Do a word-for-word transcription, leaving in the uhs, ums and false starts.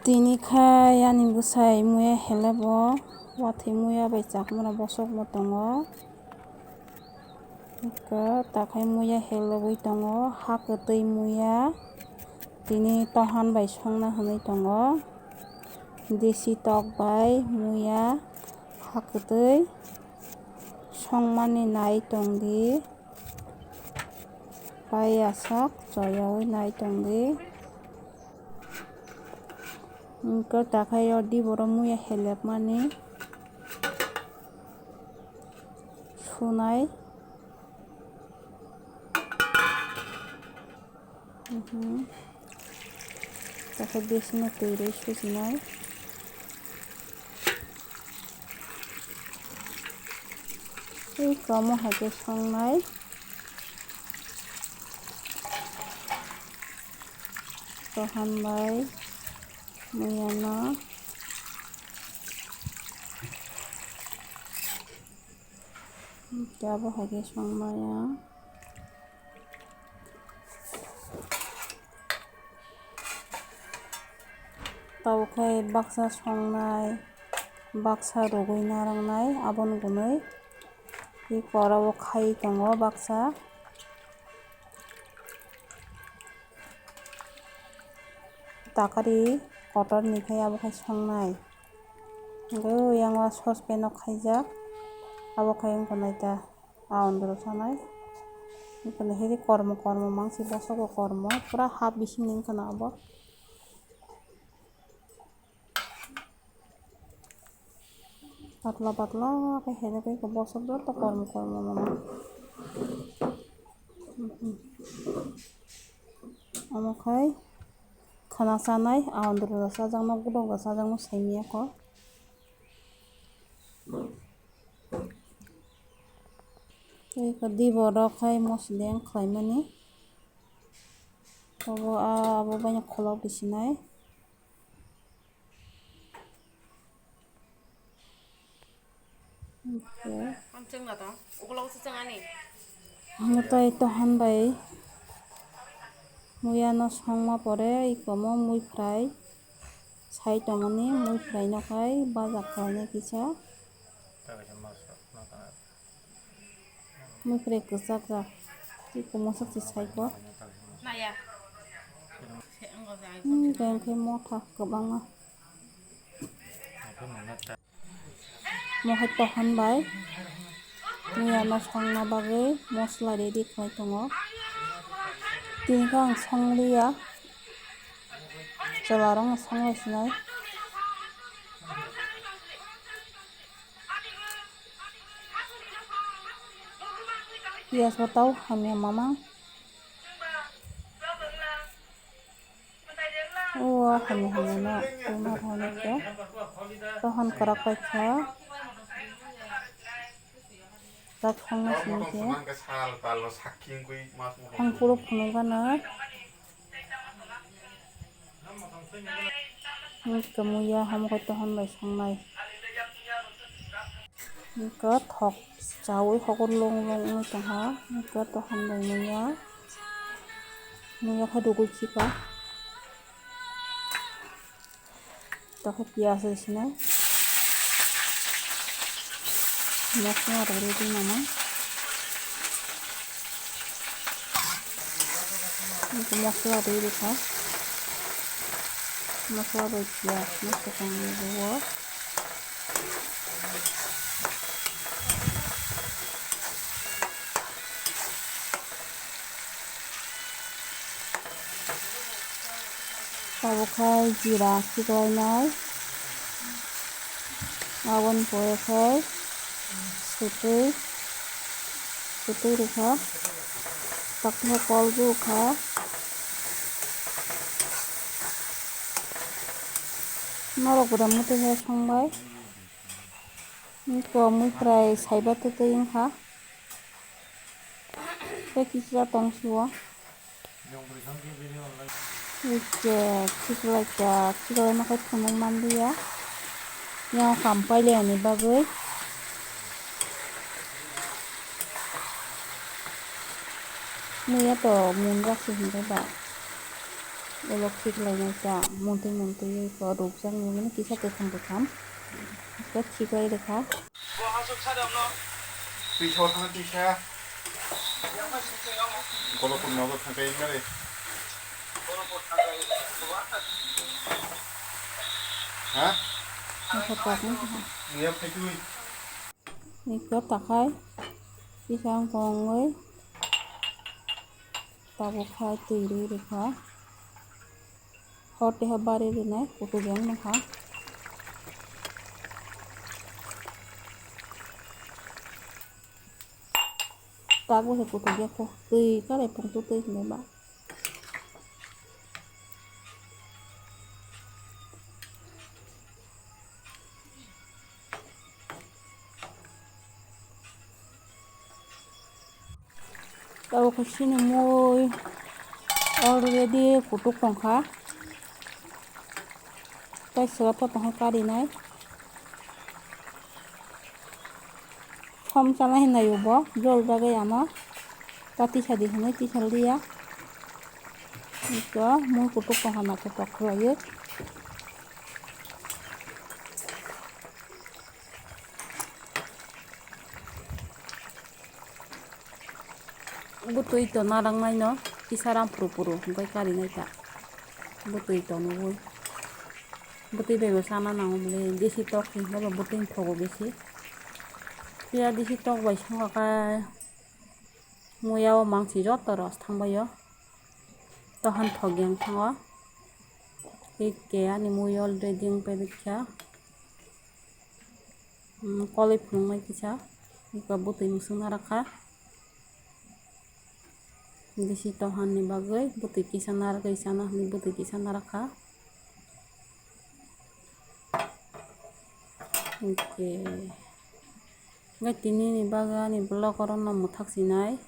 Tini khe ani bwsai muya helebo, wathwi muya bai chakmano bosokbo tongo. Hwnkhe takhai muya helogwi tongo, ha kwtwi muya tini tohan bai songna hwnwi tongo. Desi tok bai muya ha kwtwi songmani nai tongdi. Pai asak choyaui nai tongdi. Hwnkhe takhai o diboro muya helepmani sunai. Mhm. Takhai bisingno twi rwi sujinai. Tei komo hai khe songnai. Tohan bai muya no. Abo hai khe songmaya. Tabuk khe baksa songnai, baksa rwgwi narwknai, aboni gunwi tei kora o khai tongo baksa. Takari kotor ni khe abo khe songnai. Hwnkhe o yang o saucepan o khaijak, abo khe wngkha naita. A ondoro sanai. Ekdom hiri kormo kormo mangsi bosok bo kormo. Pura half bising ni wngkha na abo. Patla patla khe hede khe bosok joto kormo kormo mano. Omo khai khana chanai, a ondoro chajakno, gudok chajakno saimanya kho. Tei khe diboro khai moso deng khlaimani. Obo a, abo baino kholok risinai. Omo tei tohan bai muya no songma pore ikomo mui fry sai tongmani, mui fry no khai baja khlainai kisa. Mui fry kwchak jak tei kumosak se sai kho. Hmm, tei hwnkhe motha kwbangma. Mohai tohan bai muya no songna bagwi mosla ready khlai tongo. Tini khe ang songliya, chwla rok no songlai sinai. Piyaj bo tau hamya mamang. O hamya hamya no tuma rwna khe tohan kwrak pai kha. Tak songna sini khe ang puro phunuk gana. Hwnkhe muya hamkhe tohan bai songnai. Hwnkhe thok chaui hokor long long wngwi tongkha. Hwnkhe tohan bai muya, muya khe rwgwi khikha. Tokhe piyaj rw sinai. Mosla rok ready nana. Mosla ready kha. Mosla bai piyaj no swkang rwo. Tabuk khai jira khiklainai. Aboni pore khai swtwi, swtwi rwkha. Takhe kol rwkha. Norok bwrwi mwtwi hai songbai. Iko mui fry saiba twtwi wngkha. Tei kisa tong sio. Ike khiklai kha, khiklai ma khe phunuk manliya. Yang kam pailai ni bagwi. Muya to munjak se hinjak ba. Ulo khiklainai ta, muntwi muntwi ko rukjak nini kisa kwkham kwkham. Ko khiklai rwkha. Twi sor thang twi sa. Golok pun nogo thang kai mare. Ha? Asa tak wngkha. Niya phai twi. Iko takhai kisa wngkha wngwi tabuk khai twi rwi rwkha. Hor teha bari rwnai kutuk yang nokha. Tabuk se kutuk ya kho twi kare pungtu twi hinwi ba. Tabuk khe chini mui already kutuk tongkha. Tei sora pho tongkha karinai. Khom chalai hinwi bo jol bagwi ano ta tisa di hinwi tisa liya. Ito mui kutuk tongkha naithotok khlaiwi. Bwtwi to narwknaino kisa ram phuru phuru hwnkhe karinai ta. Bwtwi to nugwi. Bwtwi bai bo chana nango bwle, desi tok hinkhe bo bwtwi ni thogo besi. Phiya desi tok bai songkha khe muya o mangsi joto rw thangbai o. Tohan thok yang thango. Hinkhe ani mui already wngpai rwkha. Hmm, koloi phunuknai kisa. Iko bwtwi musuk narwkha. Bisi tohan ni bagwi bwtwi kisa narwgwi chana hwnwi bwtwi kisa narwkha. Hinkhe, hinkhe tini ni bagwi ani vlog oro no mwthak sinai.